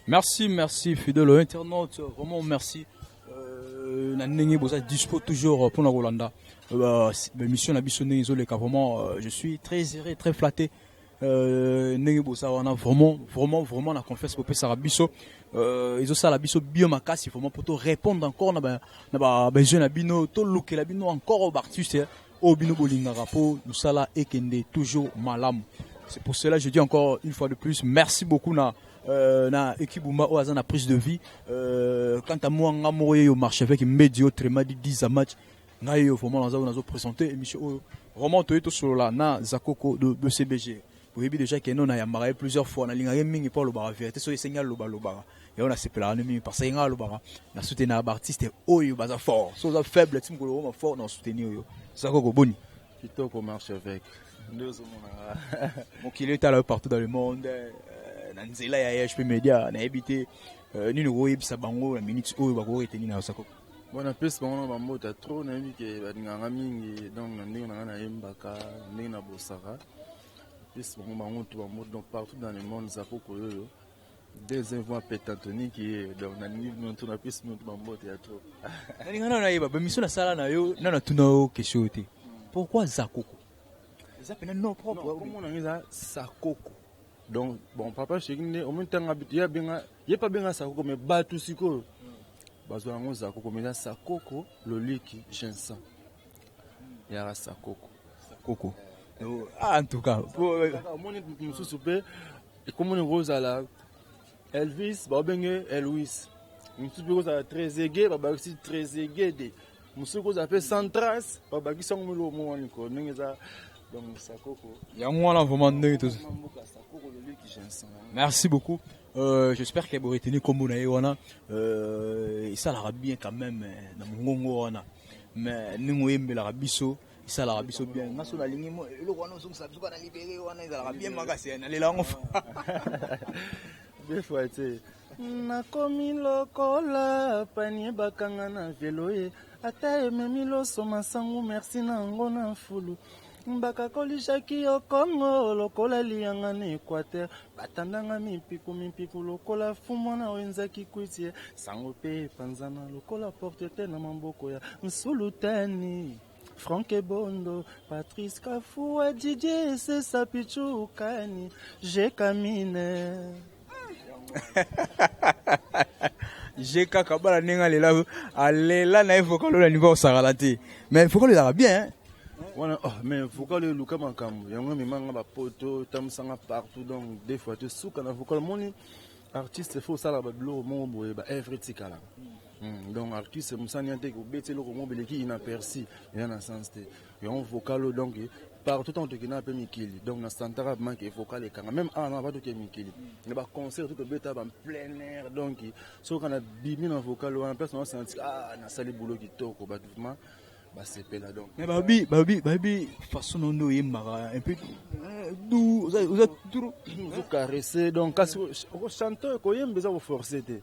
Merci, merci, fidèle internaute. Vraiment, merci. Na ndenge boza dispo toujours mpona kolanda émission na biso ndenge ezoleka. Vraiment, je suis très heureux, très flatté ndenge boza wana. Vraiment, vraiment, vraiment, na confiance bopesaka biso ezosala biso bio makasi vraiment po to répondre encore na ba besoin na bino, tolukela bino encore ba artiste oyo bino bolingaka mpo mosala ekende toujours malamu. C'est pour cela, je dis encore une fois de plus merci beaucoup na équipe Bumba oyo aza na prise de vie. Quant à moi, nga moko yeyo marche avec Mbedi, autrement dit 10 à match ngai yo. Vraiment, nazo présenter émission oyo. Vraiment, toye tosolola na Zakoko de BCBG. Oyebi déjà ke no nayambaka ye plusieurs fois. Nalingaka ye mingi mpo alobaka vérité. Soki esengi aloba, alobaka yango. Nasepelaka no mingi parce que ngai alobaka na soutenaka ba artiste oyo baza fort. So oza faible ti mokolo okoma fort na soutenir oyo. Zakoko, boni? Kitoko, marche avec nde ozomonaka. Mokili etala yo partout dans le monde na nzela ya HP Media. Nayebi te nini okoyebisa bango na minute oyo bakoretenir na yo, Zakoko. Bon, napesi bango na bambota trop. Nayebi ke balingaka mingi, donc na ndenge na ngai nayembaka, na ndenge nabosaka, napesi bango to bambote. Donc partout dans le monde, Zakoko oyo deuxième voix pentatonique ye. Donc nalingi bino to, napesi bino to bambote ya trop. Nalinga nano nayeba bamission nasala na yo nano natuna yo question oyo te: pourquoi Zakoko? Eza mpenza nom propre? Kombo na ngai eza Sakoko. Donc bon, papa chéri nde omoni ntango ye abenga, ye mpe abenga Sakoko, mais bato sikoyo bazwa yango Zakoko, mais eza Sakoko Loliki Jensan, yaka Sakoko. Sakoko. Ah, en tout cas. Omoni mosusu mpe ekomoni kozala Elvis, babenge Elwis. Mosusu mpe kozala Trésege, babakisi Trésegede. Mosusu kozala mpe Sans Trace, babakisi yango miloko mo wana likolo ndenge eza. Donc Sakoko. Yango wana vraiment ndenge tozo. Mboka Sakoko Loliki Jensan. Merci beaucoup. J'espère que boreteni kombo na ye wana. Esalaka bien quand même na mongongo wana, mais ndenge oyembelaka biso esalaka biso bien. Nga so nalingi eloko wana ozongisa biso kaka na libere wana, ezalaka bien makasi, nalela yango. Deux fois te. Nakomi lokola panier bakanga na velo ye, ata ememi loso masangu, merci na yango na fulu. Bakakolishaki yo Kongo lokola liyanga na Équateur, batandanga mipiku mipiku lokola fumwa na wenzaki kwiti ye. Sango mpe epanzana lokola porte te na maboko ya nsulutani Frank Ebondo, Patrice Kafua, Didier Sesa, Pichu Kani, Jekamine. Je kaka bala ndenge alela, alela na ye vocal oyo na niveau osakala te, mais vocal ezalaka bien. Wana, oh, mais vocal oyo eluka makambo yango, ememanga bapoto, etambwisanga partout. Donc des fois te suka na vocal. Omoni artiste, faut osala babiloko moko boye, ba œuvre etikalaka. Donc artiste mosani ya te kobeti eloko moko beleki inaperçu, eza na sens te. Yango vocal oyo, donc partout ntango tokenda mpe mikili, donc na santaka vraiment ke vocal ekanga. Même awa na batoke mikili na ba concert to tobeta ba plein air. Donc soki na bimi na vocal wana, place na senti, ah, nasali boulot kitoko, bato vraiment basepela. Donc Mais babi façon na nde oyembaka un peu doux, oza trop ozocaresse. Donc kasi chanteur koyemba eza koforce te.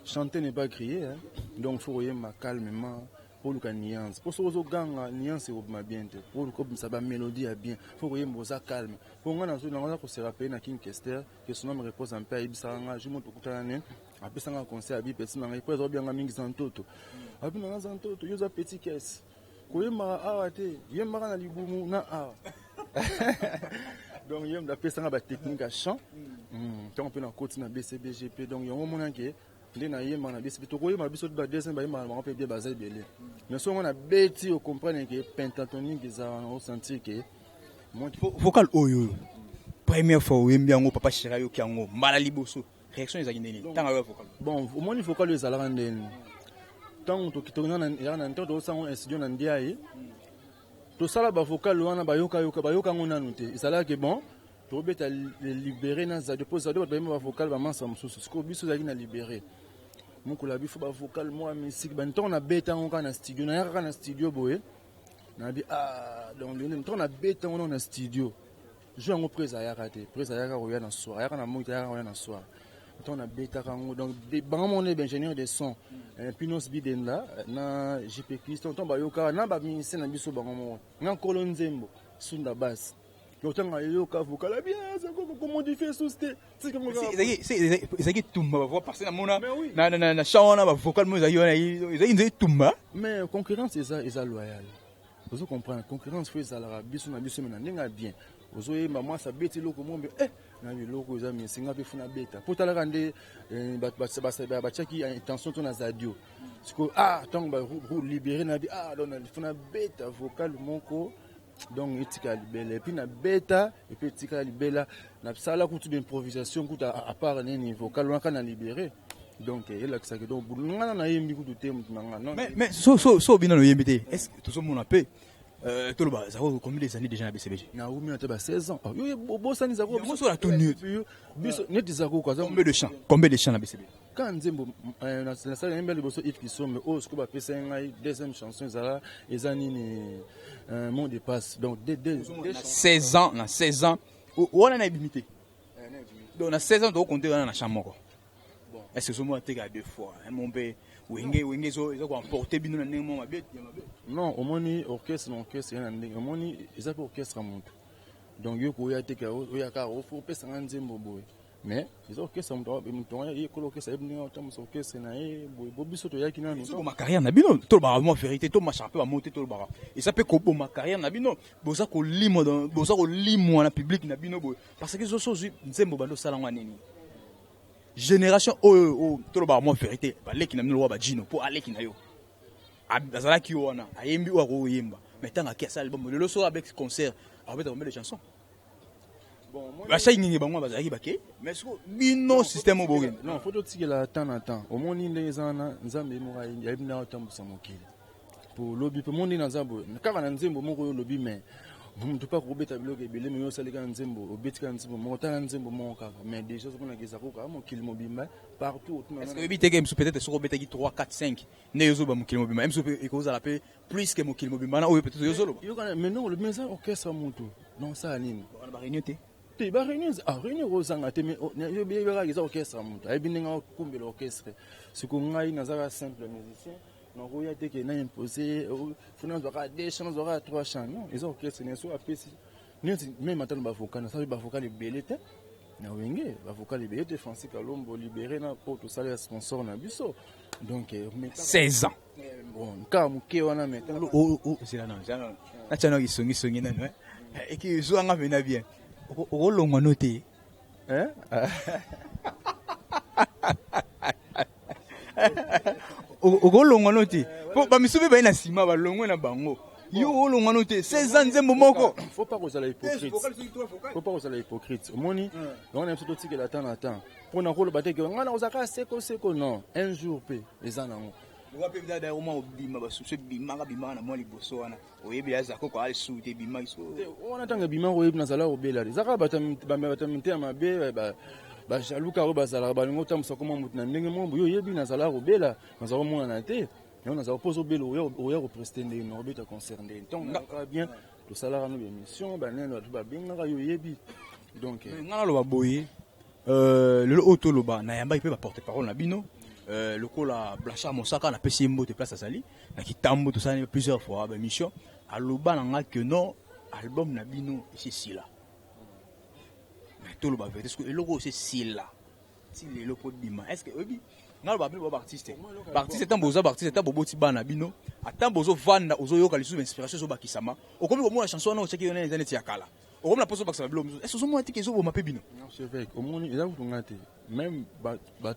Chanter n'est pas crier, hein? Donc faut koyemba calmement po oluka nuance, po soki ozoganga, nuance ekobima bien te. Po oluka obimisa ba mélodie ya bien, faut koyemba oza calme. Po nga nazo kose rappeler na King Kester, que son âme repose en paix, ayebisaka nga jour mo tokutana ne, apesanga conseil, abi petit na ngai, po azobianga mingi za ntoto, abi na nga za ntoto, yo oza petit caisse, koyembaka awa te, yembaka na libumu na awa. Donc ye moto apesanga ba technique ya chant. Ntango mpe nakoti na BCBGP, donc yango omonake nde nayembaka na BCB. Tokoyemba biso ba deuxième, bayembaka na bango mpe bien, baza ebele, mais songo na beti, ocomprendre ke pentatonique eza wana, osentir ke Vocal oyo, première fois oyembi yango, papa chéri ayoki yango mbala liboso, réaction ezalaki ndeni ntango ayoka vocal? Bon, omoni vocal oyo ezalaka ndeni ntango ezalaka na ntango tokosango studio na Ndiaye, tosala ba vocal wana, bayokayoka, bayoka yango nanu te. Ezalaki bon, tobeta Libéré na Zado, mpo Zado bato bayemba ba vocal bamansa mosusu. Sikoyo biso ezalaki na Libéré, mokolo ya bifo ba vocal mwa misiki. Bantango nabeta yango kaka na studio, nayaka kaka na studio boye, nabi ah, donc ntango nabeta yango na studio jour yango, prise ayaka te. Prise ayaka koya na soir, ayaka na moi te, ayaka koya na soir. Ntango nabetaka yango, donc bango moko nde ba ingénieur de son, Pinos Bidenda na JP Christ, ntango bayokaka na ba musicien na biso, bango moko na nkolo nzembo Sunda Bas. Donc ntango ayoka vocal bien, komodifie susu te. Ezalaki tumba bavoix, parce namona na champ wana, bavocal mo ezalaki wana, ezalaki nzeli tumba. Mais concurrence eza loyale, ozo comprendre? Concurrence faut ezalaka biso na biso, mais na ndenge ya bien. Ozoyemba, mwasi abeti eloko mombe na biloko eza misinga mpe funa beta mpo talaka nde bato batiaki intention to na zadio. Sikoyo ntango balibere na bi, donc funa beta vocal moko, donc etikala libela. Et puis na beta, et puis etikala libela. Nasala kutu d'improvisation kutu à part nini, vocal wana kaka na libéré. Donc elakisaki, donc nga na nayembi kutu te, motu na nga. Mais so bino noyembi te, est ce que tozomona mpe, toloba Zako, combien des années déjà na BCBG? Naumi na te ba 16 ans. Yo bosani Zako. Yango so natuni. Biso neti Zako. Combien de chants na BCBG? Ka nzembo nasala, yemba liboso Yves Kisombe oyo. Sikoyo bapesa ngai deuxième chanson, ezala eza nini, mot de passe. Donc deux. Na 16 ans, na 16 ans wana na ebimi te. Donc na 16 ans tokokonte wana na champ moko. Est ce que ozomona teka deux fois mo mpe Wenge eza koemporte bino na ndenge mo mabe ya mabe? Non, omoni, orchestre na orchestre ya na ndenge, omoni, eza mpe orchestre ya motu. Donc yo koya te, oya kaka opesanga nzembo boye, mais eza orchestre, moto moto ye kolo orchestre ayebi ndenge atambusa orchestre na ye boye. Bo biso toyaki nanu. Ezoboma carrière na bino. Tolobaka mwa vérité, tomarchaka mpe bamo te. Tolobaka, eza mpe koboma carrière na bino. Boza kolimwa, boza kolimwa na public na bino boye, parce que soso ozwi nzembo, bando osala ngo nini, génération oyo, tolobaka mwa vérité, baleki na bino lokola bajino, mpo aleki na yo azalaki yo wana, ayembi oyo akoyemba. Mais ntango aki asala album, lelo so avec concert, akobeta combien de chansons? Basali nini? Bango bazalaki bake, mais siko bino système oyo bokende. Non, faut totikela temps na temps. Omoni ndenge eza wana, Nzambe moko ayebi ndenge atambusa mokili. Po lobi mpe mo ndenge naza boye, kaka na nzembo moko oyo olobi, mais motu mpe akobeta biloko ebele. Mais yo osali kaka nzembo, obeti kaka nzembo moko, tala nzembo moko kaka, mais déjà ozomonaka eza koka mokili mobimba partout. Est-ce que oyebi teke mosu peut-être soki obetaki 3, 4, 5 nde yozoba mokili mobimba, mosu mpe ekozala mpe plus que mokili mobimba na oyo peut-être yozoloba? Mais non, olobi eza orchestre motu, non, osala nini? Wana baréunion te. Te, baréunion, réunion kozanga te, mais oyebaka eza orchestre, motu ayebi ndenge akumbela orchestre. Siko ngai nazaka simple musicien, nakoya te ke na impose, faut nazwaka deux chants, nazwaka trois chants. Non, eza orchestre ne so apesi neti même ata na bavocal, nasali bavocal ebele te na Wenge, bavocal ebele te. Francis Kalombo libéré na po tosala ya sponsor na biso, donc 16 ans. Bon, kaka moke wana, mais zela nano, natya nano kisongisongi nano eki ezwanga mpena bien. Okolongwa no te. Okolongwa no te, po bamisu mpe baye na nsima balongwe na bango. Yo olongwa no te, 16 ans, nzembo moko. Faut pas kozala hypocrite, faut pas kozala hypocrite. Omoni, yango na biso totikela temps na temps, mpona koloba te ke ngai na kozalaka seko seko. Non, un jour mpe eza nango. Loka mpe dada oma obima, basusu ebimaka bimaka na mwa liboso wana, oyebi aza koko alisu te, ebimaki so. Wana ntango ebimaka, oyebi nazala kobela te. Eza kaka bato ya mitema mabe, bajaluka oyo bazalaka balingi otambusa koma motu na ndenge moko boye. Oyebi nazala kobela, nazala komonana te. Yango nazala mpo ozobela, oya koprester ndenge na obeta concert ndenge. Ntango nayokaka bien, tosalaka no baémission banene, bato babengaka yo, oyebi, donc. Ngai naloba boye, lelo oyo toloba, nayambaki mpe baporte parole na bino lokola Blanchard Mosaka, napesi ye mbote place azali na kitambo. Tosali plusieurs fois baémission, aloba na nga ke non, album na bino esi esila. Mais toloba vérité, soki eloko oyo esi esila ti lelo mpo bima, est ce que oyebi nga loba bino baartiste, baartiste, ntango boza baartiste, ata boboti bana bino, ata bozovanda, ozoyoka lisusu inspiration ezobakisama, okomi komona chanson wana otiaki yona eza neti ya kala, okomi na mposo obakisa babiloko mosusu. Est ce ozomona tike ezoboma mpe bino? Archevêque, omoni, eza kutu nga te, même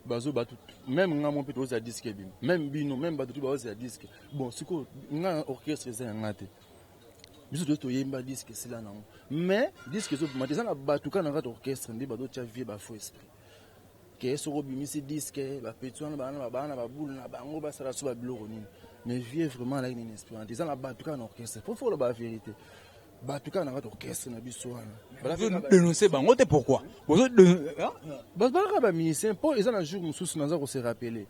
bazo bato, même nga mo mpe tozala disque ebima, même bino, même bato tu bazozala disque. Bon, sikoyo nga orchestre eza ya nga te. Biso tozi toyemba, disque esila nango, mais disque ezobima te. Eza na bato kaka na kati orchestre nde bazotya vie bafaux esprit ke soki obimisi disque, bapeti wana bana bana na babulu na bango, basala so babiloko nini. Mais vie vraiment alaki nini esprit wana te. Eza na bato kaka na orchestre, faut oloba vérité, bato kaka na kati orchestre na biso wana. Dénoncer bango te, pourquoi? Bazalaka bamusicien, mpo eza na jour mosusu naza kose rappeler,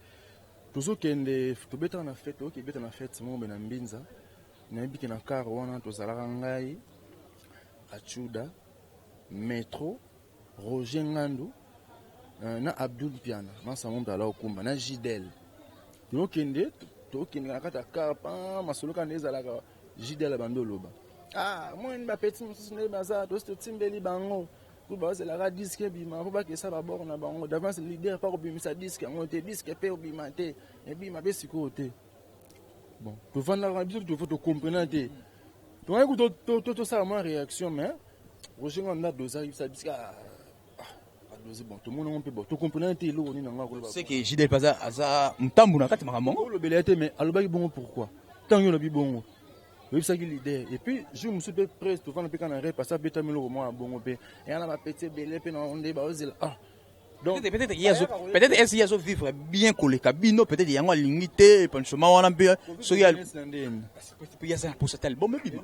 tozokende tobetaka na fête, toyoki ebeta na fête moko be na Mbinza. Nayebi ke na car wana tozalaka ngai, Achuda, Metro, Roger Ngandu na Abdul Piana, masango mpe ala okumba na Jidel. Tokende na kati ya car pa masolo kaka nde ezalaka. Jidel abandi oloba. Ah, moni bapeti mosusu nde baza tosi totimbeli bango po bazelaka disque ebima po bakesa babord na bango d'avance. Leader mpa kobimisa disque yango te, disque mpe obima te, ebima mpe sikoyo te. Bon, tovandaka biso, tofo tocomprena te, tongaki tosala mwa réaction, mais Roger nga nda dosaki bisa bisika adose. Bon, tomoni yango mpe, bon, tocomprena te eloko nini yango akoloba. C'est que JDL aza ntambu na kati makambo yango. Olobela ye te, mais alobaki bongo pourquoi? Ntango yo olobi bongo, oyebisaki leader. Et puis jour mosusu mpe presse, tovanda mpe kaka na repas, abetami eloko mwana bongo mpe eya na bapeti ebele mpe na nde baozela. Ah, donc peut-être est-ce ye azovivre bien koleka bino, peut-être yango alingi te epanisoma wana mpe soki ye aza na posa te album ebima.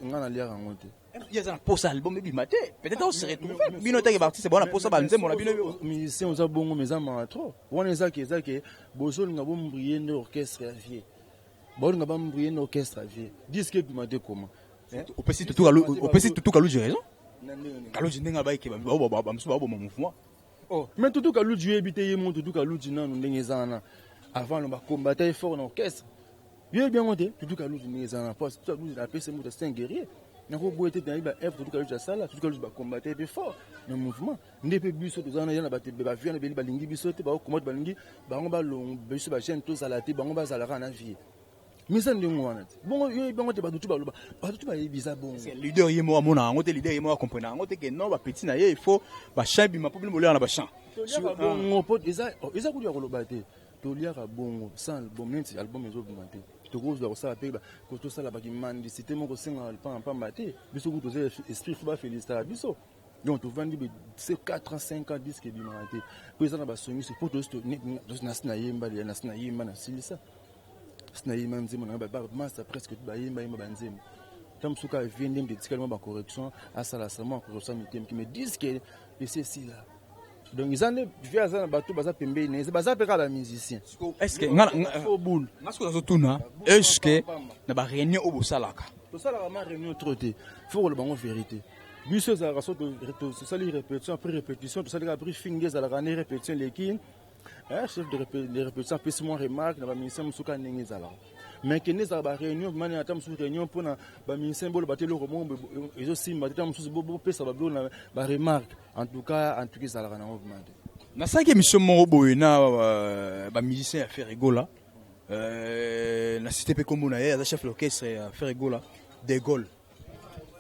Nga naliaka yango te. Ye aza na posa album ebima te, peut-être ose retrouve bino teke baartiste bona posa banzembo na bino. Musicien oza bongo, mais eza maka trop wana. Eza ke bozolinga bombrie nde orchestre ya vieux, baolinga bambrie nde orchestre ya vieux, disque ebima te koma. Opesi Tutu Kaluji raison, Kaluji ndenge abayeke bamosusu baoboma mouvement. Oh, mais Tutu Kaluji oyebi te, ye mo Tutu Kaluji nanu ndenge eza wana, avant no bakombata ye fort na orchestre, yoyebi yango te. Tutu Kaluji ndenge eza wana, po Tutu Kaluji apesi moto, c'est un guerrier. Nakoboya te, nayebi baœuvre Tutu Kaluji asala. Tutu Kaluji bakombata ye mpe fort na mouvement nde mpe biso toza wana ya na bato bavie na ebele balingi biso te, bakokomate balingi bango balongo biso bajeune tozala te, bango bazalaka na vie misa ndenge wana te. Bongo yoyebi yango te, bato tu baloba, bato tu bayebi eza bongo. Leader ye moko amona yango te, leader ye moko acomprendre yango te ke non, bapeti na ye, il faut bachamp ebima mpo bino boleka na bachamp. Toliaka bongo po eza kutu ya koloba te. Toliaka bongo sans album, neti album ezobima te, tokozwa kosala mpe tosala bakimandisi te moko osengaka lipanga pamba te. Biso kutu toza esprit, fo bafélicitaka biso. Donc tovandi se 4 ans, 5 ans, disque ebimaka te mpo eza na basongisi, mpo nasi nayemba, nasi nayemba, nasilisa, nasi nayemba nzembo na bamasa presque bayemba yemba banzembo. Ta mosusu kaka vie ndembe etikali mwa bacorrection, asala mwa correction mitemki, mais disque esi esila. Donc eza nde vie aza na bato baza pembeni, baza mpe kaka bamusicien. Est-ce boule. Nga soki nazotuna, est-ce que na baréunion oyo bosalaka? Tosalaka ma réunion trop te, faut koloba bango vérité. Biso ezalaka so tosali répétition, après répétition tosali kaka briefing nde ezalaka nde répétition eleki, chef de répétition apesi mwa remarque na bamusicien mosusu kaka ndenge ezalaka. Mais kende ezalaka baréunion mani, ata mosusu réunion mpona bamusicien boloba te eloko moko ezosimba te, ta mosusu bopesa babiloko na baremarque. En tout cas ezalaka nango vraiment te. Nasalaki émission moko boye na bamusicien ya Ferre Gola, na cité mpe kombo na ye, aza chef d'orchestre ya Ferre Gola, De Gaulle.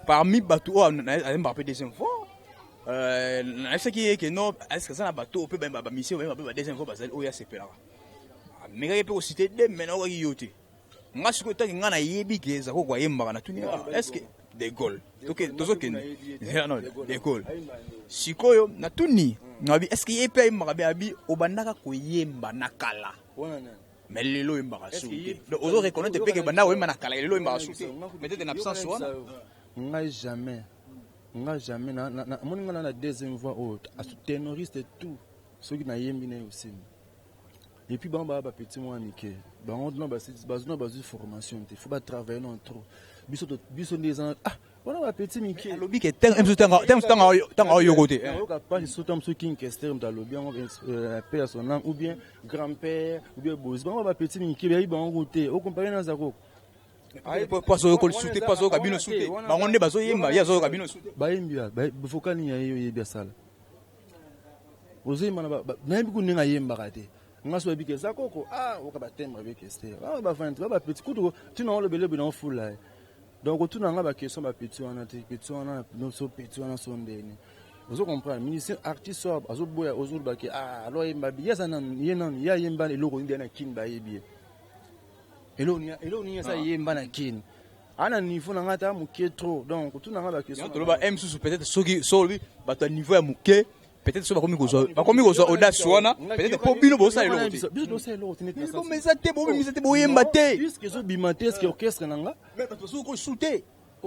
Parmi bato oyo ayembaka mpe deuxième fois, nayebisaki ye ke non, est-ce aza na bato oyo mpe bamusicien bayemba mpe ba deuxième fois bazali oyo asepelaka? Amekaki mpe kociter de, mais naokaki yo te. Nga sikoyo ntangi nga nayebi ke ezako koyembaka, natuni est-ce que De Gaulle tozokende non De Gaulle sikoyo natuni ngabi est-ce que ye mpe ayembaka? Be abi obandaka koyemba na kala, mais lelo oyembaka su te. Donc ozo reconnaître mpe ke banda koyemba na kala, lelo oyembaka su te, peut-être na absence wana. Ngai jamais, ngai jamais amoni ngai na deuxième voix oyo ténoriste tout soki nayembi na ye osimba. Et puis bango baya bapeti mwa mike, bango bazwi bazwi formation te, faut batravaille non trop. Biso biso nde eza, ah, wana bapeti mike. Alobi ke ntango aoyoko te. Oyoka mpasi so ta mosusu King Kester moto alobi yango, père son âme, ou bien grand-père ou bien bozi. Bango bapeti mike bayebi bango te, okompare na Zakoko. Po azoyoka lisusu te, po azoyoka bino su te, bango nde bazoyemba, ye azoyoka bino su te. Bayembi vocal nini ya ye oyebi asala? Ozoyemba, nayebi ku ndenge ayembaka te. Nga so oyebi ke eza koko, ah, oka batimbre be Kester, ah, bavandi ba bapeti kutu ntina olobela ebe na ofula ye. Donc otuna nga baquestion bapeti wana te, peti wana so, peti wana so ndeni ozo comprendre. Musicien, artiste oyo azoboya, ozoloba ke ah, alo ayemba, ye aza nanu, ye nanu ye ayemba eloko nini na Kini? Bayebi ye eloko nini aza yemba na Kini? Ana niveau na nga ata moke trop, donc otuna nga baquestion. Toloba m susu, peut-être soki so olobi bato ya niveau ya moke, peut-être so bakomi kozwa audace wana, peut-être mpo bino bosala eloko te. Biso tosala eloko te. Eza te, bobimisa te, boyemba te. Puisque ezobima te, est-ce orchestre na nga? Bato bazoki kosu te,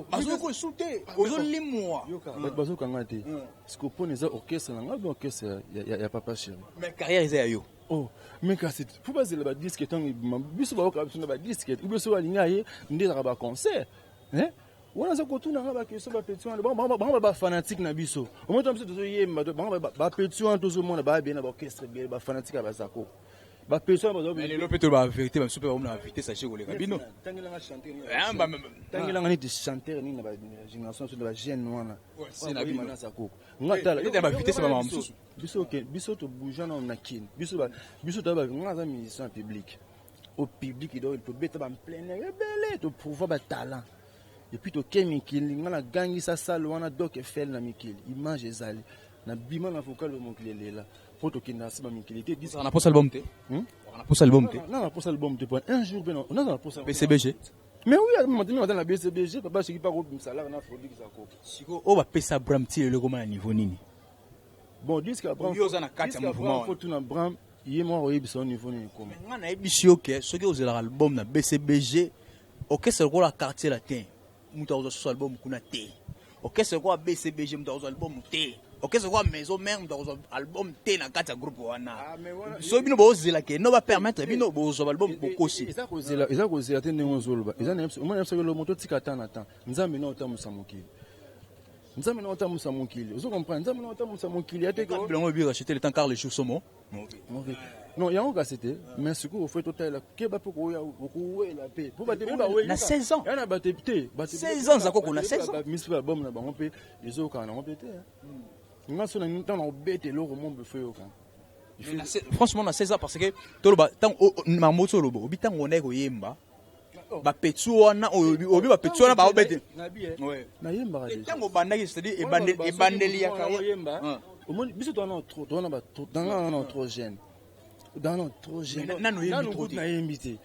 bazoki kosu te, ozolimwa. Bato bazokanga te parce que mpona eza orchestre na nga be orchestre ya Papa Chéri. Mais carrière eza ya yo. Oh, mais kasi fo bazela badisque ntango ebima, biso bayoka biso na badisque ou bien soki balingi aye nde ezalaka baconcert wana. Aza kotuna nga baquestion bapeti wana, bango bafanatique na biso. Omoi biso tozoyemba, bango bapeti wana tozomona baya bien na baorchestre ebele, bafanatique ya bazako. Bapesa. Lelo mpe toloba vérité, bamosusu mpe bakomona vitesse age koleka bino. Tangelanga chanteur, tangelanga neti chanteur nini na bagénération na bajeune wana. Na koko nga tala. Ba vitesse bamama mosusu. Biso biso tobouger nano na Kini. Biso toyaba, nga aza musicien public au public, donc tobeta baplein air ebele, toprouva batalent et puis toke mikili. Nga nagangisa salle wana Doc Eiffel na mikili, image ezali na bima na vocal. Mokili elela mpo tokendaka se bamikili te. Na posa album te, na posa album te. Na posa album te, un jour mpe naza na posa. BCBG. Mais oui, maintenant aza na BCBG, papa soki mpa kobimisa laka na Afrodik Zakoko. Sikoyo oyo bapesa Bram ti lelo ekoma na niveau nini? Bon, disque Abraham, oza na kati ya mouvement. Faut tuna Bram, ye moko oyebisa o niveau nini ekoma. Nga nayebisi yo ke soki ozelaka album na BCBG, orchestre lokola Quartier Latin, moto akozwa susu album kuna te. Orchestre lokola BCBG, moto akozwa album te. Orchestre lokola Maison Mère, moto akozwa album te na kati ya groupe wana. Soki bino bozela ke no bapermettre bino bozwa album, bokosi. Eza kozela te ndenge ozoloba. Eza omona soki elo moto otika ta na temps. Nzambe na otambusa mokili, Nzambe na otambusa mokili, ozo comprendre? Nzambe na otambusa mokili ya te. Bilongo ebi racheter le temps, car les jours sont mauvais. Non, yango kasi te, mais sikoyo ofai totalela keba mpe okowela mpe po bato Na 16 ans. Ya na bato te. 16 ans, Zakoko, na 16 ans. Misi mpe album na bango mpe ezokana nango mpe te. Nga so ntango na kobeta eloko mo mpe fo eyokana. Franchement, na 16 ans, parce que toloba ntango makambo oti oloba, obi ntango ondaki koyemba bapetits wana, obi bapetits wana baobete. Nayembaka. Ntango obandaki, c'est-à-dire ebandeli ya carrière. Omoni biso towana na trop jeune, dans trop jeune. Nano oyembi trop te. Nayembi te.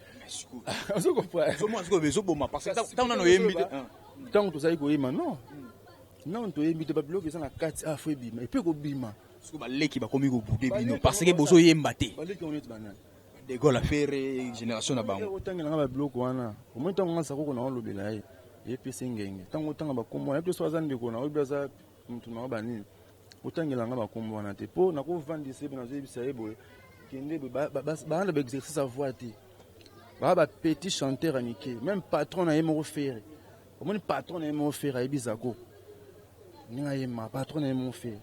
Ezoboma parce que ntango nano oyembi te. Ntango tozali koyemba, non, nano toyembi te. Babiloko eza na kati, afo ebima epe kobima. Soki baleki bakomi kobouder bino parce que bozoyemba te. Baleki yango neti banani? De Gaulle, affaire génération na bango. Otangelanga babiloko wana, omoni ntango nga Sakoko na olobela ye, epesi ngenge. Ntango otanga bakombo wana, yebi so aza ndeko na oyebi, aza mutu na banini. Otangelanga bakombo wana te, mpo nakovandisa ye, nazoyebisa ye boye: kende boye, baa na baexercice ya voix te, baa bapetit chanteur ya mike. Même patron na ye moko Ferre, omoni patron na ye moko Ferre ayebi Zako ndenge ayemba. Patron na ye moko Ferre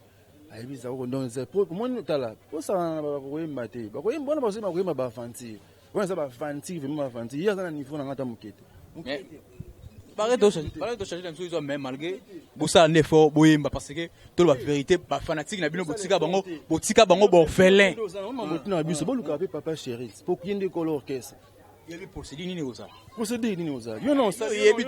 ayebi Zakoko. Donc omoni, tala, osala na bakoyemba te, bakoyemba wana, bazoyemba koyemba baaventure wana, eza baaventure, vraiment baaventure. Ye aza na niveau na nga ata moke te. Bare tochange na biso ezwa, mais malgré bosala nde effort boyemba, parce que toloba vérité, bafanatique na bino botika bango, botika bango baorphelin. Botina biso, bolukaka mpe papa chéri po ye nde kolo orchestre. Yebi procédure nini kozala? Procédure nini ozala? Yo non. Yebi,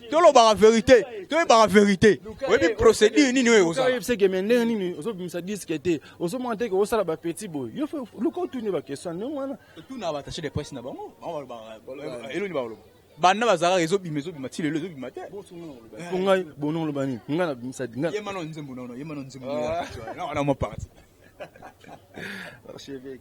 tolobaka vérité, toyebaka vérité. Oyebi procédure nini oyo kozala? Oyebiseke me ndenge nini ozobimisa disque te, ozomona te ke osala bapetits boye. Yo luka otuni baquestion ndenge wana. Tuna baattaché de presse na bango, bango balobaka eloni, baloba banda bazalaka ezobima, ezobima ti lelo ezobima te. Po ngai bono oloba nini? Ngai nabimisa. Yema no nzembo nono, yema no nzembo na mwa parti. Archevêque,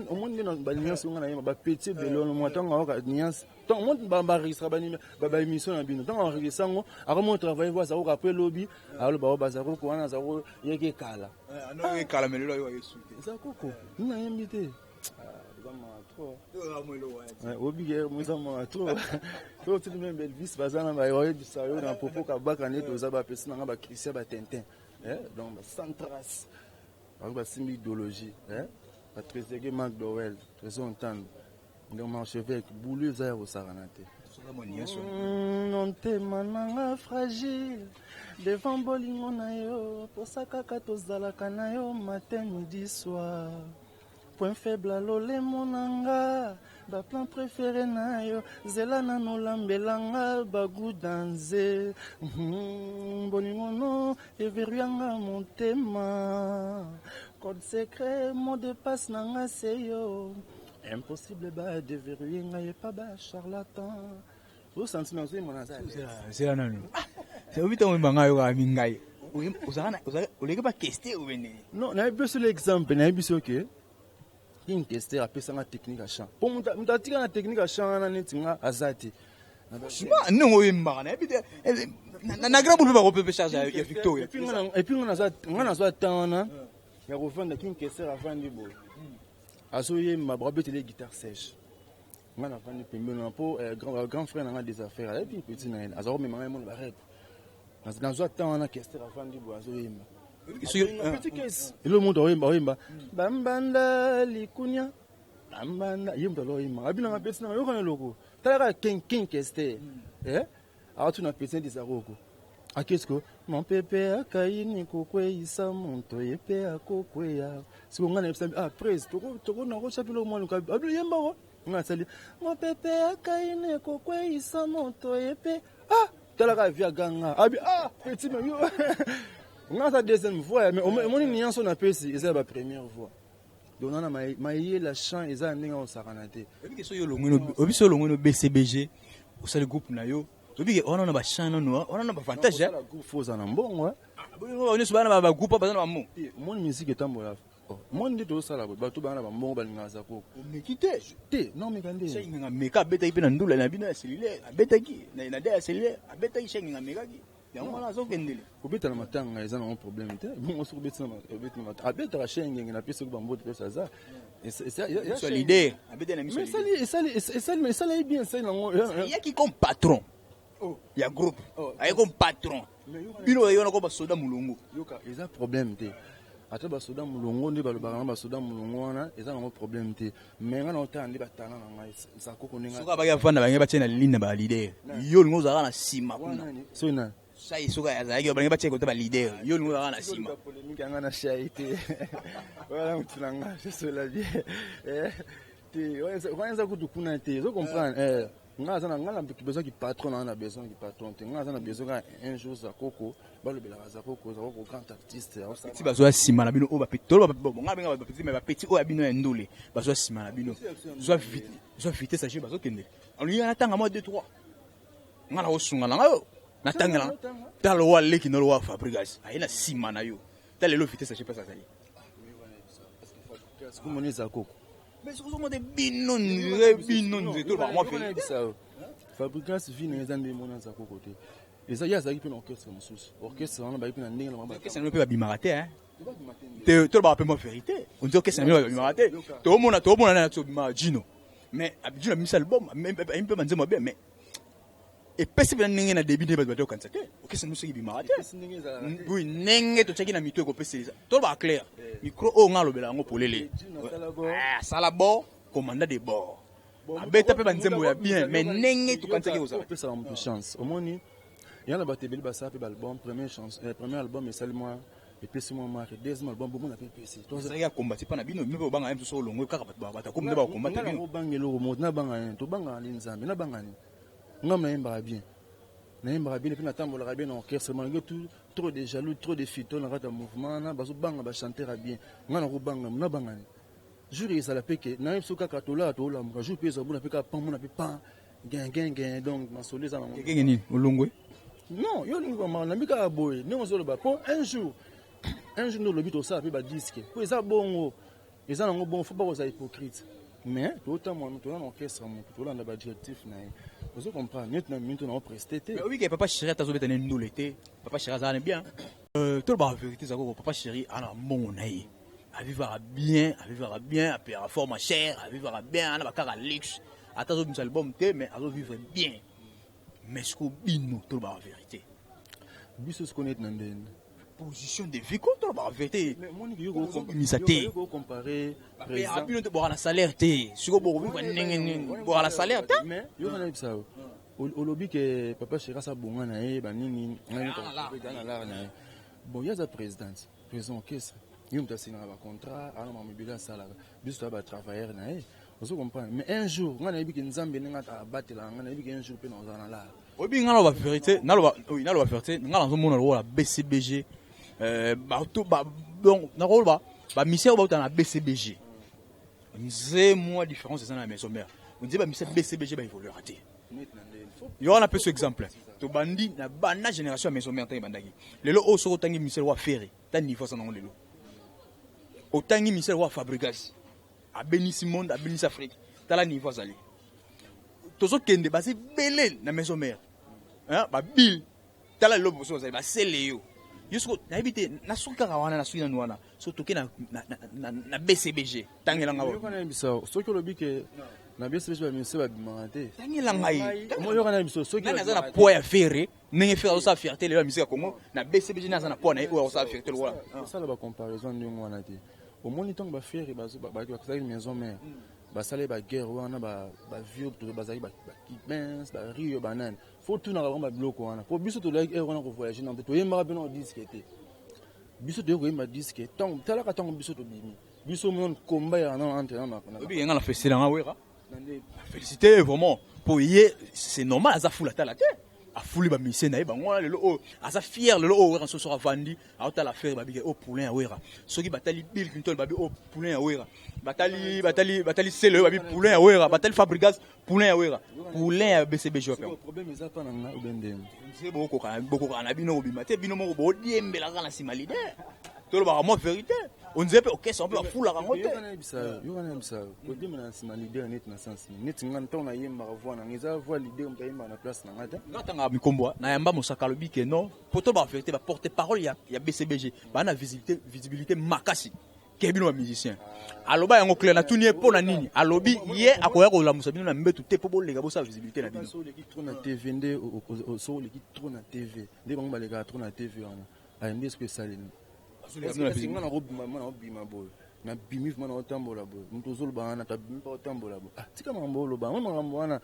omoni nde banuance nga nayeba, bapetits ebele wana. Mwa ntango ayoka nuance, ntango baenregistra baémission na bino, ntango enregistre yango, akomo travaille vo azakoka apres lobi aloba o bazakoko wana azako yeke ekala. Ekala, me lelo ayoka yesu te. Eza koko nayembi te, eza mawa trop. Obike eza mawa trop. So otili même Elvis, baza na bayebisa yo na propos kabaka nde toza bapesi nanga bachristien batintin, donc sans trace. Bango basimbi idéologie batrésege McDowell, Trésor Ntando. Donc archevêque, bulu eza ya kosakana te. Motema nanga fragile devant bolingo na yo, posa kaka tozalaka na yo matin, midi, soir. Point faible alolemo na nga, baplan préféré na yo, zela nano olambelanga bagudanze. Bolingo no everuyanga motema, code secret, mot de passe na nga se yo, impossible badeverrouille ngai epa bacharlatan. Osanti nazoyemba na Zela nanu, obi ntango oyemba ngai, oyokaka mingai oleki bakeste obene. Non, nayebi biso l'exemple, nayebi biso ke King Kester apesanga technique ya chant, po moto atika na technique ya chant wana neti nga aza te. Ndenge oyembaka, nayebi te, na grand boule mpe bakopepe charge ya Victoria. Et puis nga nazwa temps wana ya kovanda. King Kester avandi boye, azoyemba, bakobetele guitare sèche, nga navandi pembeni wana mpo grand frère nanga des affaires ayebi petit na ye, aza komema ngai mona barep. Nazwa temps wana, Kester avandi boye, azoyemba petit kese, elo moto aoyemba, oyemba bambanda likunia. Bambanda ye moto aloyima abinanga pesi nanga yokana eloko talaka kenkenkes te. Awatuna pesi neti Zakoko akesiko mopepe akaini kokweyisa moto ye mpe akokweya. Siko ngai nayebisa: "Ah prise, tokona biloko mwa luka abilo yembako." Ngai nasali mopepe akaini kokweyisa moto ye mpe. Ah, talaka vi aganga abi: "Ah petit, mais yo ngai aza deuxième voix, mais omoni nyonso napesi eza ya bapremière voix." Donc nana mayela chant eza ya ndenge osakana te. Oyebi soki olongweni, oyebi soki olongweni BCBG, osali groupe na yo, oyebi ke wana na bachant nano wana na baavantage. Groupe faut oza na mbongo. Nyonso bana bagroupe baza na bambongo. Omoni musique etambola, omoni nde tozosala boye, bato bana na bambongo balingaka Zakoko. Omeki te. Te, naomeka nde. Ngenga meka, abetaki mpe na ndula na bino ya cellulaire, abetaki na de ya cellulaire, abetaki che ngenga amekaki yango wana azokendele. Kobeta na matanga eza nango problème te. Bongo soki obeti na matanga, abetaka che ngenge na pesi soki bambote pesi aza Leader abetaki na miso. Esali bien, esali nango. Eyaki comme patron ya groupe, aye comme patron, bino oyo wana ko basoda molongo. Yoka, eza problème te. Ata basoda molongo nde balobaka na basoda molongo wana, eza nango problème te. Mais ngai na otala nde batala na ngai Zakoko ndenge Soki abaki avanda, bange batie na ligne na baleader, yo olingi ozalaka na nsima kuna. Soki nani? Sai soki azalaki, balingi batie kota baleader, yo olingi ozalaka na nsima. Polémique yanga na shai te wana, motu na nga sosola bien te wana eza kutu kuna te. Ozo comprendre, nga aza na nga na besoin ki patron na nga na besoin ki patron te. Nga aza na besoin kaka un jour Zakoko balobelaka Zakoko, Zakoko grand artiste. Ti bazwa nsima na bino oyo nga benga bapeti, mais bapeti oyo ya bino ya ndole bazwa nsima na bino, zwa vitesse age bazokende. Olingi nga natanga mwa 2 3, nga na kosunga na ngai oyo natangela. Tala oyo aleki na lowa Fabrigas aye na nsima na yo. Ta lelo vitesse age mpasi azali. Komoni Zakoko. Mais ozomona bino ndire, bino nde tolobaka mwa vérité. Fabrigas vi na eza nde mona Zakoko te. Eza ye azalaki mpe na orchestre mosusu, orchestre wana bayaki mpe na ndenge na Orchestre na mpe babimaka te. Te, tolobaka mpe mwa vérité. On dit orchestre na bino babimaka te. Toomona, toomona nani tobimaka? Jino. Mais Jino abimisa album, ayimbi mpe banzembo mabe, mais epesi mpena ndenge na début nde bato bate kokanisa te. Orchestre nyonso ebimaka te. Oui, ndenge totiaki na mito ekopesa eza. Tolobaka clair, micro oyo nga alobela yango polele. Asala bord, commandant de bord, abeta mpe banzembo ya bien, mais ndenge tokanisaki kozala. Opesaka moto chance. Omoni ya na bato ebele basala mpe baalbum. Première chance, premier album esali mwa, epesi mwa marque. Deuxième album bomona mpe epesi. Ezalaki ya kombati mpa na bino, bino mpe bobanga ye mosusu olongo kaka bato bato akomi nde bakombata bino. Obanga eloko moto nabanga nini? Tobangaka nde Nzambe. Nabanga nini? Ngam nayembaka bien, nayembaka bien mpe natambolaka bien na orchestre, malgré tout trop de jaloux, trop de fito na kati ya mouvement wana. Bazobanga bachanteur ya bien. Ngai nakobanga, nabanga nini? Jour ezala mpe ke nayebi so kaka tolala, tolamuka, jour mpe ezala bona mpe kaka pan, mona mpe pan gengengen. Donc masolo eza nango. Genge nini? Olongwe? Non, yo olingi komaka nambi kaka boye ndenge ozoloba mpo un jour, un jour nde olobi tosala mpe badisque mpo eza bongo, eza nango bongo. Faut bakozala hypocrite, mais totamwana, toza na orchestre, motu tolanda badirectif na ye. Ozo comprendre neti na minute na opreste te. Oyebi ke papa chéri ata azobeta ne ndule te, papa chéri azala ne bien. Tolobaka vérité, eza koko papa chéri ana mbongo na ye, avivaka bien, avivaka bien, apeyaka forme cher, avivaka bien, ana bakaka luxe. Ata azobimisa album te, mais azovivre bien. Mais siko bino, tolobaka vérité. Biso siko neti na ndeni? Position de vie ko, tolobaka vérité. Ozobimisa te. Comparer. Bino te bwaka na salaire te. Siko bokovivre ndenge nini? Bwaka na salaire te. Mais yo kana yebisa yo, olobi ke papa chéri asa bonga na ye banini na lar na ye. Bon, ye aza présidente, président orchestre, ye moto asinaka bacontrat, ana makambo ebele asalaka. Biso toya batravailleur na ye. Ozo comprendre? Mais un jour ngai nayebi ke Nzambe ndenge abatelaka ngai, nayebi ke un jour mpe nazala na lar. Oyebi, ngai naloba vérité, naloba, oui, naloba vérité. Ngai nazomona lokola BCBG, bato donc nakoloba bamusiciens oyo bauta na BCBG, nze mwa différence eza na maison mère. Onzie bamusiciens BCBG baévoluera te. Yo wana peso exemple, tobandi na banda génération ya maison mère, ntango ebandaki lelo oyo, soki otangi musicien wa Ferre, ta niveau aza nango lelo, otangi musicien wa Fabrigas, abenisi monde, abenisi Afrique, tala niveau azali. Tozokende, baza ebele na maison mère, babile, tala lelo boso bazali basele. Yo soko nayebi te, nasuki kaka wana, nasuki nanu wana. So toke na BCBG, tangelanga. Yebisa, soki olobi ke na BCBG bamusiciens babimaka te. Tangela ngai. Yoka na biso, soki Nani aza na poids ya Ferre, ndenge Ferre azosala fierté lelo ya musique ya Congo na BCBG? Nani aza na poids na ye oyo akosala fierté lokola? Osala bacomparaison ndenge wana te. Omoni ntango baFerre bazalaki maison mère. Basali baguerre wana, bavieux bazalaki, bakibens, bario, banani. Faut tunaka bango babiloko wana, po biso tolaki ere wana kovoyage nango te. Toyembaka mpe na disque te. Biso toyei koyemba disque ntango, talaka ntango biso tobimi, biso mona komba ya nano entre nano. Oyebi nga na félicité nanga Wera, félicité vraiment, po ye c'est normal, aza fula tala te, afuli bamusicien na ye bango wana. Lelo oyo aza fier. Lelo oyo Wera soso avandi, aotala affaire, babike oyo poulain ya Wera. Soki batali Bill Clinton, babi oyo poulain ya Wera. Batali, batali, batali Sele oyo, babi poulain ya Wera. Batali Fabregas, poulain ya Wera, poulain ya BCBG wapi? Problème eza mpa na nga obe ndenge? Bokokana na bino kobima te. Bino moko bodiembela kaka na nsima leader. Tolobaka mwa vérité, onzee mpe okesa mpe bafulaka yango te. Yoka, nayebisa, kodiembela na nsima leader neti na sens neti nga ntango nayembaka, voix nanga eza voix leader, moto ayembaka na place na nga te. Nga ntanga mikombo nayamba mosaka, alobi ke non, po tolobaka vérité, baporte parole ya BCBG baa na visibilité makasi ke bino bamusicien. Aloba yango clair. Natuni ye mpo na nini. Alobi ye akoya kolamusa bino na mbetu te mpo boleka bosala visibilité na bino. So oleki trop na TV nde, so oleki trop na TV nde, bango balekaka trop na TV wana, ayembi eske esalemi nga nakobima, nakobima boye, nabimi vraiment, naotambola boye, moto ozoloba wana, tabimi mpa otambola boye. Ah, tika makambo oloba ngo, makambo wana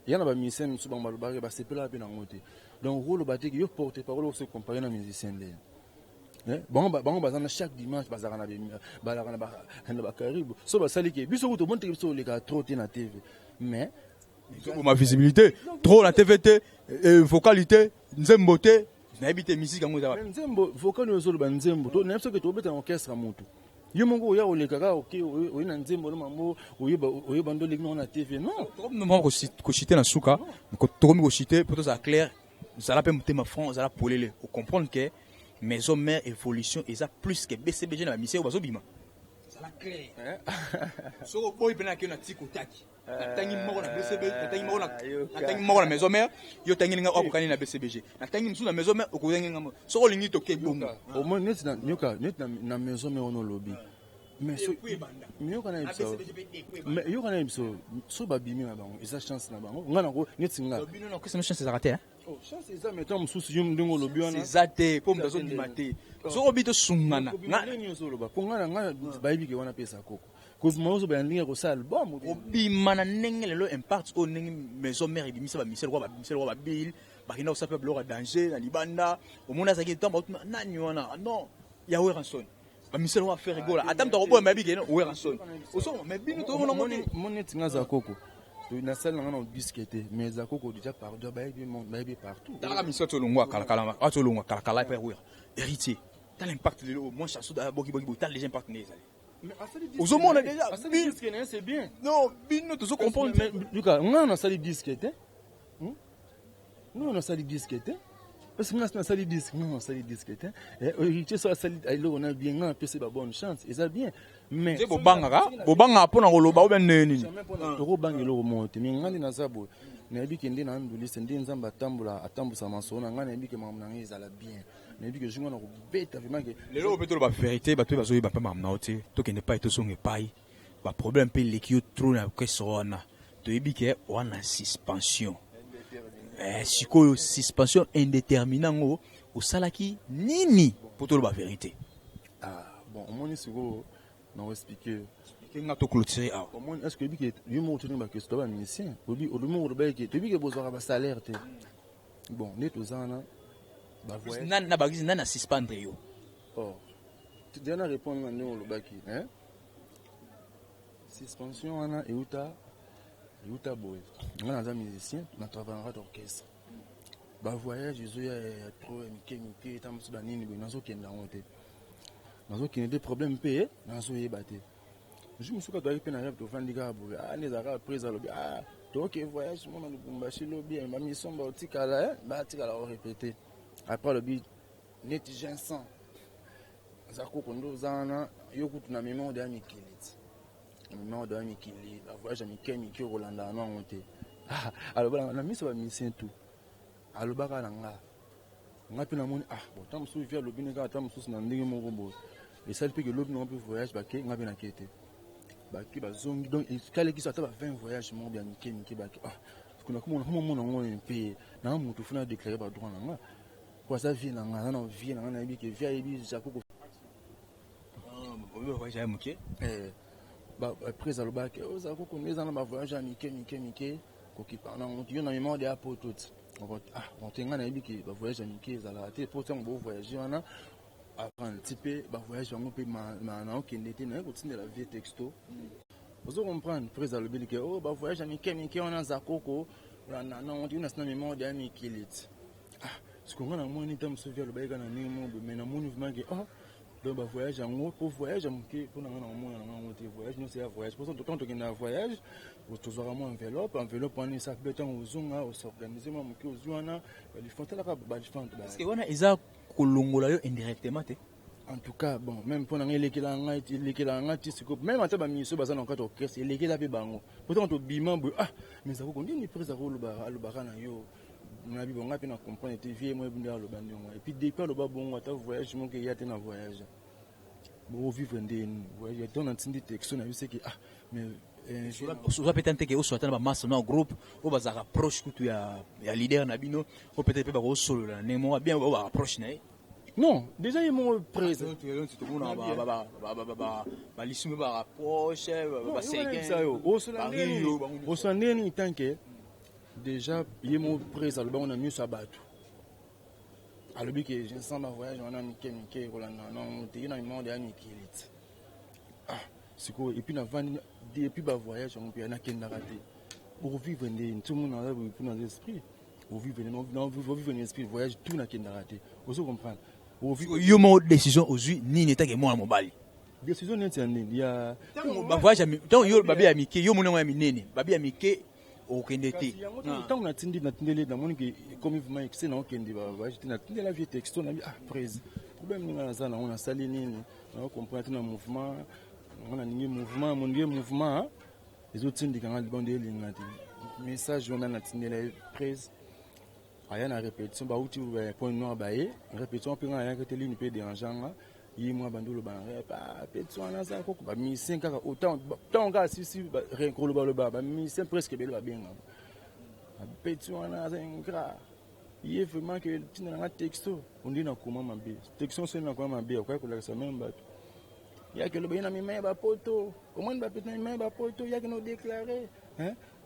ya na bamusicien mosusu, bango balobaka, basepelaka mpe nango te. Donc okoloba te ke yo porte parole ose compare na musicien nde. Bango baza na chaque dimanche, bazalaka na balaka na bakaribu. So basali ke biso kutu omoni teke biso olekaka trop te na TV, mais ma visibilité trop na TV te, vocalité nzembo te, nayebi te musique yango eza wapi? Nzembo, vocal oyo ozoloba, nzembo nayebi soki tobeta na orchestre ya motu, yo moko oya koleka kaka, oke oye na nzembo no mambo oyeba ndo oleki nango na TV, non. Tokomi koshite na suka, tokomi koshite mpo tozala clair, ozala mpe motema franc, ozala polele, ocomprendre ke Maison Mère évolution eza plus que BCBG na bamusicien oyo bazobima. Ezala clair. Soki oboyi mpena, akei na tiko otaki, natangi moko na BCB, natangi moko na Maison Mère, yo otangi nga okokani na BCBG, natangi mosusu na Maison Mère, okotangi nga. Soki olingi, toke bongo. Omoni neti yoka, neti na Maison Mère wana olobi, mais yoka na biso, mais yoka na biso, so babimi na bango, eza chance na bango. Nga nango neti nga Bino na okesa chance ezalaka te. Chance eza, mais ntango mosusu yo ndenge olobi wana eza te, mpo moto azobima te. Soki obi tosungana. Ndenge ozoloba, mpo nga na nga bayebi ke wana mpe eza koko kozuma, ozoba ya ndenge ya kosala album. Obima na ndenge lelo impact oyo, ndenge Maison Mère ebimisa bamisele kwa bamisele kwa babile, bakenda kosala mpe biloko ya danger na libanda. Omoni azalaki ntango baotuna nani wana, non, ya Werrason, bamisele wa Ferre Gola, ata moto akoboya mayebi kene Werrason osongo. Mais bino tokomona ngo te. Moni neti nga aza koko, nasali nanga na disque te, mais eza koko déjà, pardon, bayebi, bayebi partout. Talaka mission atolongwa kalakala, atolongwa kalakala epe Wera, Héritier. Tala impact lelo, moi chanson boki boki boye, tala déjà impact nde ezali. Ozomona déjà. Disque na ye, c'est bien. Non, bino tozo comprendre. Luka nga nasali disque te, nga nasali disque te, parce que nga nasali disque, nga nasali disque te. Héritier so asali eloko na bien, nga napesi ba bonne chance, eza bien, mais nde bobangaka, bobangaka mpona koloba obe ndenge nini? Tokobanga eloko moko te, mais nga nde naza boye, nayebi ke nde na ndulise, nde Nzambe atambola, atambusa masolo na ngai, nayebi ke makambo na ngai ezala bien, nayebi ke jour nga na kobeta vraiment ke Lelo mpe toloba vérité, bato oyo bazoyeba mpe makambo na yo te. Tokende epai, tozonga epai, baproblème mpe eleki yo trop na orchestre wana. Toyebi ke wana suspension, sikoyo suspension indéterminée yango osalaki nini, mpo toloba vérité? Ah bon, omoni sikoyo na oexplique. Nga toclôturer awa. Omoni, est ce que oyebi ke yo moko totuni baquestion to bamusicien, oyebi, olobi moko, olobaki ke toyebi ke bozwaka basalaire te. Bon, nde toza wana. Nani na bakisi, nani asuspendre yo? Oh, déjà na répondre na ndenge olobaki. Suspension wana euta boye: nga naza musicien, na travaillaka d'orchestre, bavoyage ezoya ya trop, ya mike mike, ta mosusu banini boye, nazokende yango te, nazokende te, problème mpe nazoyeba te. Jour mosusu kaka toyaki mpe na rêve, tovandi kaka boye, ah, nde ezalaka prise, alobi: "Ah, toke voyage mona Lubumbashi lobi, bamission baotikala, batikala korépéter." Après alobi neti Jenson aza koko nde oza wana, yo kutu na mema odeya mikili ti na mema odeya mikili, bavoyage ya mike mike okolandaka no yango te. Aloba na miso bamusicien tout, alobaka na nga, nga mpe namoni, ah bon, ta mosusu vi alobi ne kaka, ta mosusu na ndenge moko boye esali mpe ke lobi nango mpe voyage bake, nga mpe nake te. Bake, bazongi, donc ekaleki so ata ba 20 voyage moko ya mike mike bake. Ah, nakomona yango mpe nanga motu funa déclare badroit na nga, po aza vie na nga, aza na vie na nga, nayebi ke vie ayebi Jaco. Voyage ya moke. Prise alobaki ozala kokende, eza na bavoyage ya mike mike mike, kokipa nango yo na mémoire de ya poto ti. Ah, te, ngai nayebi ke bavoyage ya mike ezalaka te, po ntango bovoyage wana apprendre ti mpe bavoyage yango mpe naokende te. Naye kotindela vie texto, ozo comprendre? Prise alobeli ke o bavoyage ya mike mike wana aza koko nango yo na sina mémoire de ya mikili ti. Ah, sikoyo ngai namoni ntango mosusu vie alobaki kaka na ndenge moko boye, mais namoni vraiment ke oh, donc bavoyage yango, po voyage ya moke mpo na ngai na komona na ngango te. Voyage nyonso ya voyage, po ntango tokende ya voyage, tozwaka mwa enveloppe. Enveloppe wana esa mpe ntango ozonga, osorganize mwa moke, ozwi wana balifante, talaka balifante. Parce que wana eza kolongola yo indirectement te? En tout cas, bon, même mpo na ngai elekelaka ngai, elekelaka ngai ti sikoyo. Même ata bamiso baza na kati orchestre, elekela mpe bango, po ntango tobima boye: "Ah, mais Zakoko, ndeni prise alobaka na yo?" Nabi bon, ngai mpe na comprendre te. Vie mo nde aloba ndenge, et puis depuis aloba bongo, ata voyage moko eya te. Na voyage bovivre ndeni voyage? Donc natindi texto na biso ke ah, mais Oza peut-être teke osola ata na bamasa na groupe oyo bazalaka proche kutu ya leader na bino, oyo peut-être mpe bakosolola na ndenge moko bien, oyo baka proche na ye. Non, déjà ye moko prese. Tomona balisumu baka proche. Osola ndenge nini tant que déjà ye moko prese alobango na miso ya bato? Alobi ke je sens bavoyage wana mike mike, kolanda nango te, ye na mimode ya mikili ti. Ah, sikoyo, et puis navandi depuis bavoyage yango mpe nakendaka te. Ovivre ndeni ti omona aza boye mpona esprit, ovivre na esprit voyage tout, nakendaka te, ozo comprendre? Yo moko, décision ozwi nini etake mwana mobali? Décision neti ya nini ya? Bavoyage, ntango yo babi ya mike, yo moni yango ya minene, babi ya mike, okende te. Ntango natindi, natindeli, namoni ke ekomi vraiment excès, naokende bavoyage te. Natindela vie texto, nabi: "Ah prese, problème ninga naza nango, nasali nini? Naocomprendre te na mouvement nga, nalingi mouvement mondie, mouvement ezotindika nga libanda, elinga te." Message wana natindela ye, prese aya na répétition, bauti Point Noir, baye répétition mpe nga nayaki te, lini mpe dérange nga. Ye mwa bandi oloba na rep petit wana aza koko bamusicien kaka ntango kaka sisi kolobaloba, bamusicien presque ebele babengaka petit wana aza ingrat. Ye vraiment ke ntina nanga texto ondi nakoma mabe, texto soni nakoma mabe, akoki kolakisa même bato yaki oloba ye na mima ya bapoto, omoni bapeti na mima ya bapoto, yaki no déclare,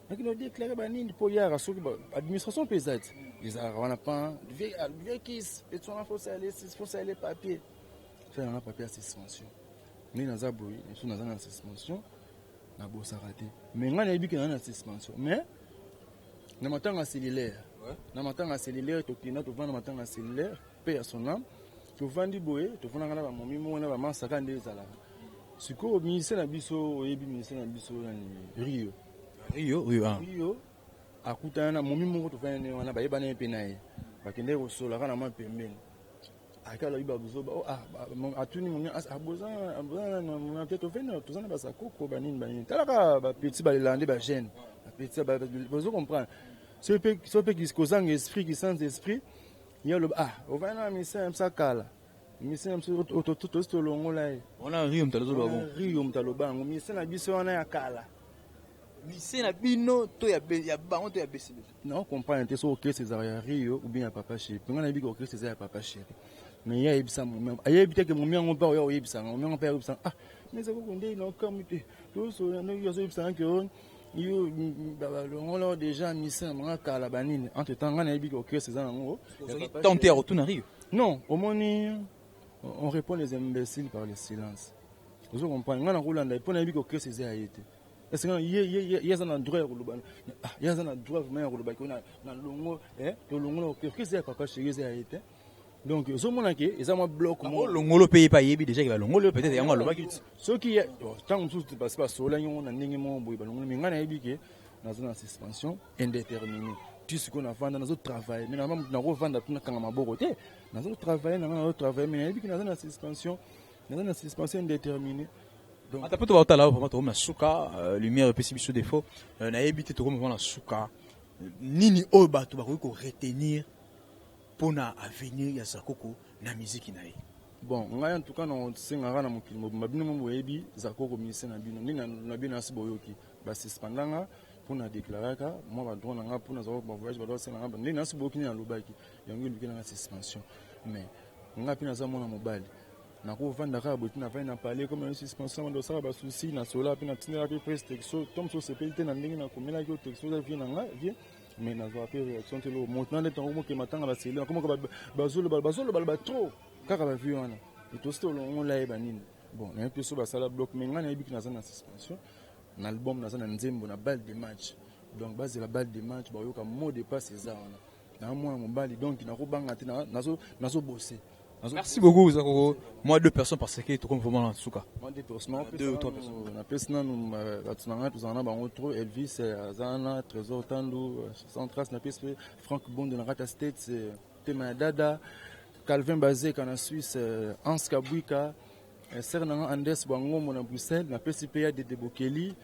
yaki no déclare banini, mpo yaka soki administration mpe eza ti ezalaka wana pan vie kis petit wana, faut sale papier, salanga papier ya suspension. Ndenge naza boye, so naza na suspension, nabosaka te, mais ngai nayebi ke naza na suspension. Mais na matanga cellulaire, na matanga cellulaire, tokenda, tovanda matanga cellulaire mpe ya son âme, tovandi boye, tovandaka na bamomi moko na bamasaka nde ezalaka. Sikoyo ministère na biso, oyebi ministère na biso nani? Rio. Rio, Rio, ah. Rio akutana na momi moko, tovandi ne wana, bayebana ye mpe na ye, bakendeki kosolaka na mwa pembeni. Ake alobi babuzoba, atuni momi aboza te, tovandi, toza na basakoko banini banini, talaka bapeti balela nde bajeune bapeti, bozo comprendre? So mpe kozanga esprit, ki sans esprit. Ye aloba: "Ah, ovandi na misien ya biso kala, misien ya biso tosi tolongola ye." Wana Rio moto azoloba bon? Rio moto aloba yango, misien na biso wana ya kala. Mise na bino to ya bango to ya BCB? Na comprendre te so orchestre ezalaka ya Rio ou bien ya Papa Chéri. Mpe ngai nayebi ke orchestre eza ya Papa Chéri, mais ye ayebisa momi, ayebi te ke momi yango mpe oya oyebisanga, momi yango mpe ayebisanga: "Ah, mais eza koko nde naokami te, azoyebisanga ke yo balongola déjà mise na banga kala banini." Entre temps ngai nayebi ke orchestre eza nango. Tente ya retour na Rio? Non, omoni, on répond les imbéciles par le silence, ozo comprendre? Ngai nakolanda mpo nayebi ke orchestre eza ya ye te. Est-ce que ye aza na droit ya koloba? Ye aza na droit vraiment ya koloba ke na longo, tolongola orchestre ya Papa Chéri, eza ya ye te. Donc ozomona ke eza mwa bloc. Longolo mpe ye mpe ayebi déjà ke balongolo, peut-être yango alobaki. Soki ntango mosusu basi basololaki yango na ndenge moko boye, balongoli, mais ngai nayebi ke naza na suspension indéterminée. Ti sikoyo navanda, nazotravaille, mais nakovanda mpe nakanga maboko te. Nazotravaille nanga, nazotravaille, mais nayebi ke naza na suspension, naza na suspension indéterminée. Ata mpo tobaotala vraiment, tokomi na suka, lumière epesi biso défaut. Nayebi te, tokomi vraiment na suka. Nini oyo bato bakoki koretenir mpona avenir ya Zakoko na miziki na ye? Bon, ngai en tout cas nasengaka na mokili mobimba, bino mo boyebi Zakoko, ministère na bino, ndenge na bino asi boyoki basuspendanga mpona déclaraka mwa badroit na nga, mpona zaka bavoyage badroit asenga nga, ndenge nasi boyoki nde nalobaki yango, eluki nanga suspension. Mais ngai mpe naza mwana mobali. Nakovanda kaka boye te, navandi na palais comme na suspension, bando osala basusi na sola mpe natindelaka mpe presse texto to mosusu osepeli te na ndenge nakomelaki yo texto, eza vie na nga vie, mais nazwaka mpe réaction te. Loko moto na nde ntango mokema ntanga basele nakomaka bazoloba bazoloba trop kaka bavie wana etosi te, olongola ye banini. Bon, nayebi mpe so basala bloc, mais ngai nayebi ki naza na suspension na album, naza na nzembo na balle de match. Donc bazela balle de match, bayoka mot de passe eza wana na mwana mobali, donc nakobanga te, nazobose. Merci beaucoup, Zakoko. Moi, deux personnes parce que tout comme vraiment en tout cas. Moi, deux personnes. Deux ou trois personnes. Napesi nanu bato na ngai, tozala na bango trop: Elvis aza na Trésor Tandu sans trace, napesi mpe Frank Bondo na kati ya States, tema ya Dada Calvin Bazeka na Suisse, Hans Kabwika, sere na nga Andes Bwangombo na Bruxelles, napesi mpe ya Dede Bokeli,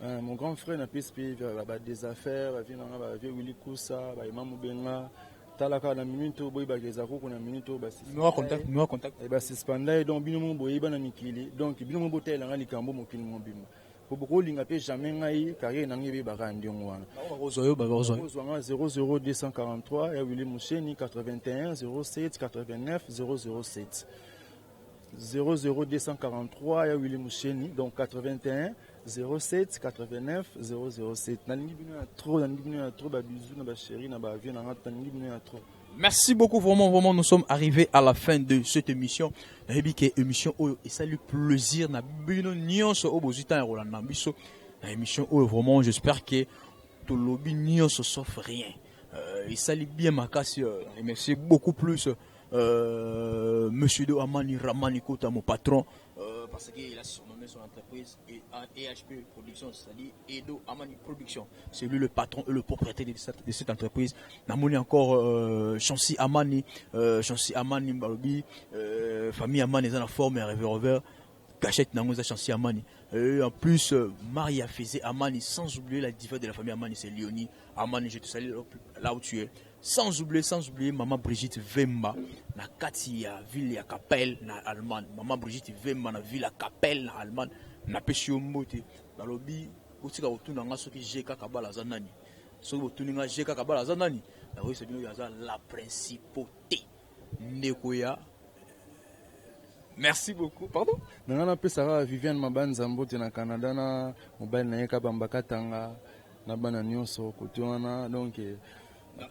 mon grand frère, napesi mpe ba des affaires, bavie na nga, bavie Willi Kusa, baema Mobenga. Tala kaka na minute oyo boyebaka eza koko na minute oyo. Numéro contact, numéro contact. Basuspenda ye. Donc bino mo boyeba na mikili, donc bino mo botalelanga likambo mokili mobimba po bokolinga mpe jamais ngai carrière na ngai ebebaka ya ndenge wana. Bakozwa yo, bakozwa yo. Ozwanga 00243 ya Willi Musheni, 81 07 89 007. 00243 ya Willi Musheni, donc 81 07 89 007. Nalingi bino ya trop, nalingi bino ya trop. Babizu na bachéri na bavie na nga, nalingi bino ya trop. Merci beaucoup, vraiment, vraiment, nous sommes arrivés à la fin de cette émission. Nayebi ke émission oyo esali plaisir na bino nyonso oyo bozwi temps ya kolanda biso na émission oyo. Vraiment, j'espère que tolobi nyonso sauf rien. Esali bien makasi. Remercier beaucoup plus monsieur Do Amani Ramani Kota, mon patron, parce qu'il a surnommé son entreprise EHP Production, c'est-à-dire Edo Amani Production. C'est lui le patron et le propriétaire de cette entreprise. Namoni encore Chancy Amani, Chancy Amani balobi, famille Amani eza na forme ya revolver. Cachette nango eza Chancy Amani. Et en plus, Maria faisait Amani, sans oublier la diva de la famille Amani, c'est Léonie Amani, je te salue là où tu es. Sans oublier Maman Brigitte Vemba, na kati ya ville ya Capelle, na Allemagne. Maman Brigitte Vemba, na ville ya Capelle, na Allemagne. Napesi yo mbote. Balobi, botika kotuna nga soki GK Kabala aza nani. Soki botuni nga GK Kabala aza nani, nakoyebisa bino aza la principauté. Ndeko ya. Merci beaucoup. Pardon. Na ngai napesaka Viviane Mabanza mbote na Canada, na mobali na ye Kabamba Katanga, na bana nyonso kote wana, donc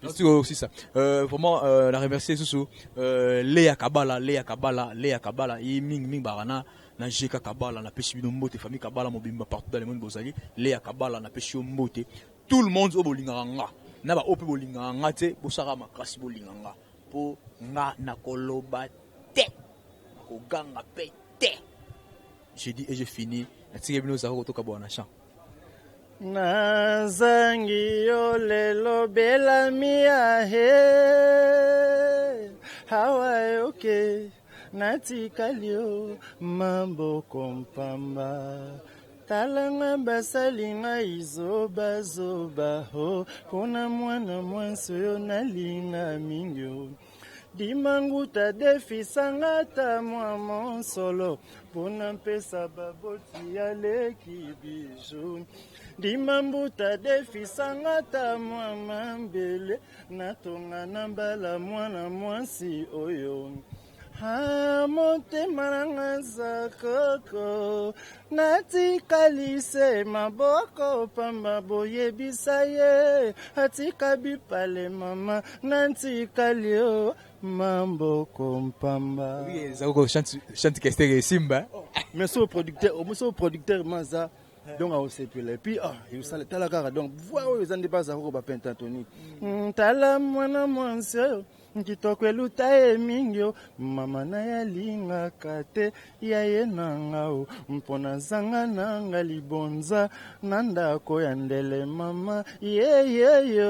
Merci aussi ça. Vraiment, la remercier surtout Léa Kabala, Léa Kabala, Léa Kabala, et Ming Ming Barana, na GK Kabala, na pesi bino mbote, famille Kabala mobimba partout dans le monde bozali, Léa Kabala na pesi mbote. Tout le monde oyo bolingaka nga. Na ba ope bolingaka nga te, bosaka makasi bolinga nga. Po nga na koloba te. Koganga pe te. J'ai dit et j'ai fini. Natika bino zako kotoka bwana champ. Nazangi yo lelo, belami ahe awa yoke, natikali yo maboko mpamba. Talanga basali ngai zobazoba ho mpona mwana mwasi oyo nalinga mingi o dimanguta defisanga ata mwa monsolo mpona mpesa baboti ya leki biju dimambuta defisanga ata mwa mambele natonga na mbala mwana mwasi oyo. Ha, motema nanga eza koko, natikali se maboko pamba, boyebisa ye atika bipale mama, natikali yo maboko mpamba. Oui, Zako chante chante Kester Simba. Mais so producteur, so producteur maza, donc aosepela et puis ah, esala tala kaka, donc voix oyo eza nde baza koko bapentatonique. Tala mwana mwasi oyo kitoko eluta ye mingi o mama na ye alingaka te ya ye nanga o mpo nazanga nanga libonza na ndako ya ndele mama yeyeyo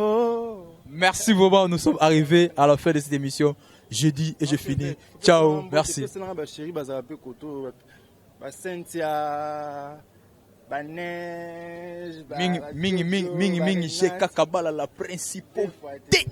oh. Merci vraiment, nous sommes arrivés à la fin de cette émission. Je dis et je finis. Ciao, merci. Epeselanga bachéri bazala mpe koto basentia baneige. Mingi mingi mingi mingi mingi GK Kabala la principauté.